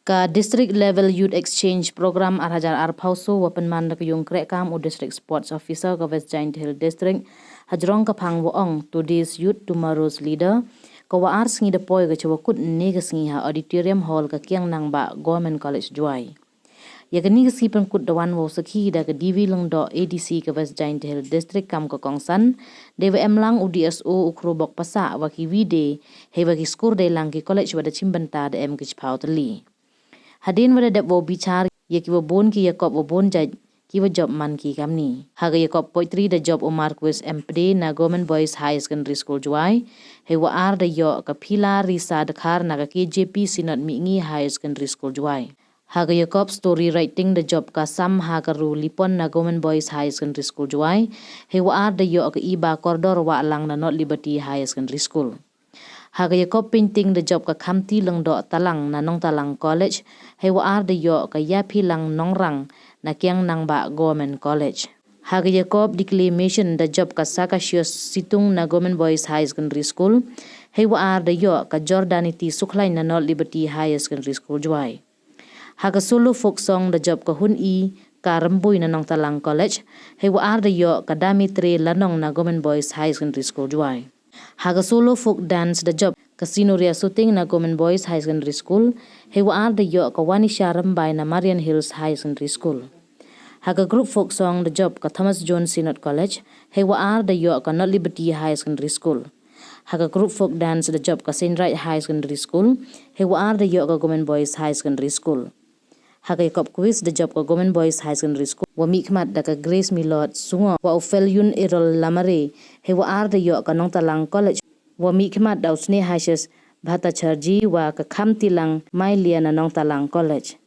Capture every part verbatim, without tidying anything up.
Ka District Level Youth Exchange Program ar hajar arphaw soo wa pynman da ka yung krehkaam u District Sports Officer ka West Jaintia Hills District, hajrong ka phang wa ong Today's Youth, Tomorrow's Leader, ka wa ar sngi da poi ka cha wa kut ne ka sngi ha Auditorium Hall ka Kiang Nangbah Government College Jowai. Ya kani ka sngi pynkut da wan wow sakhi da ka D V Lyngdoh, A D C ka West Jaintia Hills District kam ka kongsan, dei wa em lang u D S O u Khrubok Passah wa ki wi de, hei wa ki skur dei lang ki college wa da chimbynta da em ki chiphaw tylli. Hadien wa da dep wow bichar ya ki wa bun ki yakop wa bun jait ki wa jop man ki kamni. Ha ka yakop poetry da jop u Marquis M Pde na Government Boys Higher Secondary School Jowai, hei wa ar da yoh ka Phila Risa Dkhar na ka K J P Synod Mihngi Higher Secondary School Jowai. Ha ka yakop story writing da jop ka Samha Karu Lipon na Government Boys Higher Secondary School Jowai, hei wa ar da yoh ka Iba Kordor Wahlang na North Liberty Higher Secondary School. Ha ka yakop painting da jop ka Khamti Lyngdoh Talang na Nongtalang College, hei wa ar da yoh ka Yaphilang Nongrang na Kiang Nangbah Government College. Ha ka yakop declamation da jop ka Sakasios Situng na Government Boys Higher Secondary School, hei wa ar da yoh ka Jordanity Sukhlain na North Liberty Higher Secondary School Jowai. Ha ka solo folk song da jop ka Hun I Ka Rymbui na Nongtalang College, hei wa ar da yoh ka Damitre Lanong na Government Boys Higher Secondary School Jowai. Ha ka solo folk dance da jop ka Sinoria Suting na Government Boys Higher Secondary School, hei wa ar da yoh ka Wanisha Rymbai na Marian Hills Higher Secondary School. Ha ka group folk song da jop ka Thomas Jones Synod College, hei wa ar da yoh ka North Liberty Higher Secondary School. Ha ka group folk dance da jop ka Saint Wright Higher Secondary School, hei wa ar da yoh ka Government Boys Higher Secondary School. Ha ka yakop quiz da jop ka Government Boys Higher Secondary School, wa mihkhmat da ka Grace Milord Sungo wa u Felyun Errol Lamare, hei wa ar da yoh ka Nongtalang College, wa mihkhmat da u Snehasis Bhattacharjee wa ka Khamtilang Mailia na Nongtalang College.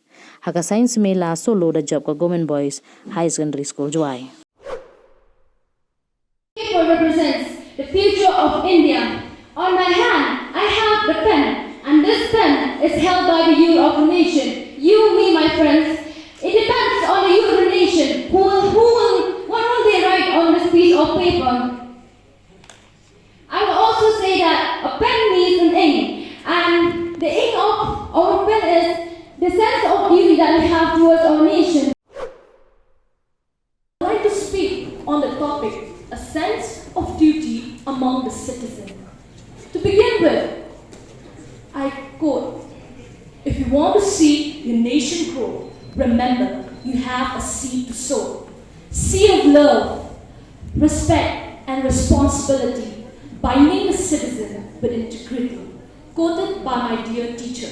Ha ka Science Mela solo da jop ka Government Boys Higher Secondary School Jowai. Paper represents the future of India. On my hand, I have the pen, and this pen is held by the youth of the nation. You, me, my friends, it depends on the youth of the nation who will, who will, what will they write on this piece of paper. I will also say that a pen needs an ink, and the ink of our pen is the sense of duty that we have towards our nation. I'd like to speak on the topic, a sense of duty among the citizen. To begin with, I quote, "If you want to see your nation grow, remember you have a seed to sow. Seed of love, respect, and responsibility, binding the citizen with integrity." Quoted by my dear teacher.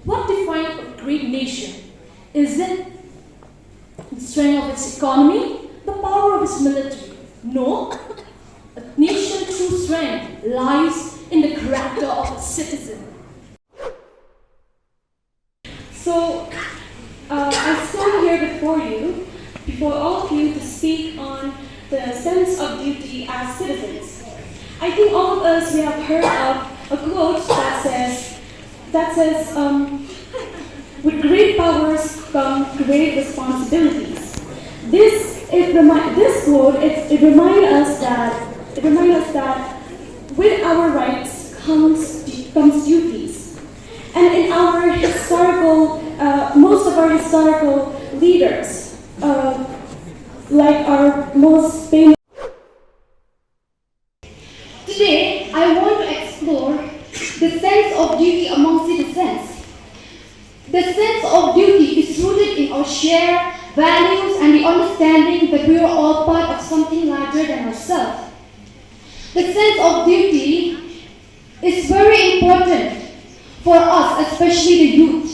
What defines a great nation? Is it the strength of its economy, the power of its military? No. A nation's true strength lies in the character of a citizen. So, uh, I stand here before you, before all of you, to speak on the sense of duty as citizens. I think all of us, we have heard of a quote that says, that says, um, "With great powers come great responsibilities." This, it remi-, this quote, it, it reminds us that, it reminds us that with our rights comes, comes duties. And in our historical, uh, most of our historical leaders, uh, like our most famous Today, I want to explore the sense of duty among citizens. The sense of duty is rooted in our shared values and the understanding that we are all part of something larger than ourselves. The sense of duty is very important for us, especially the youth,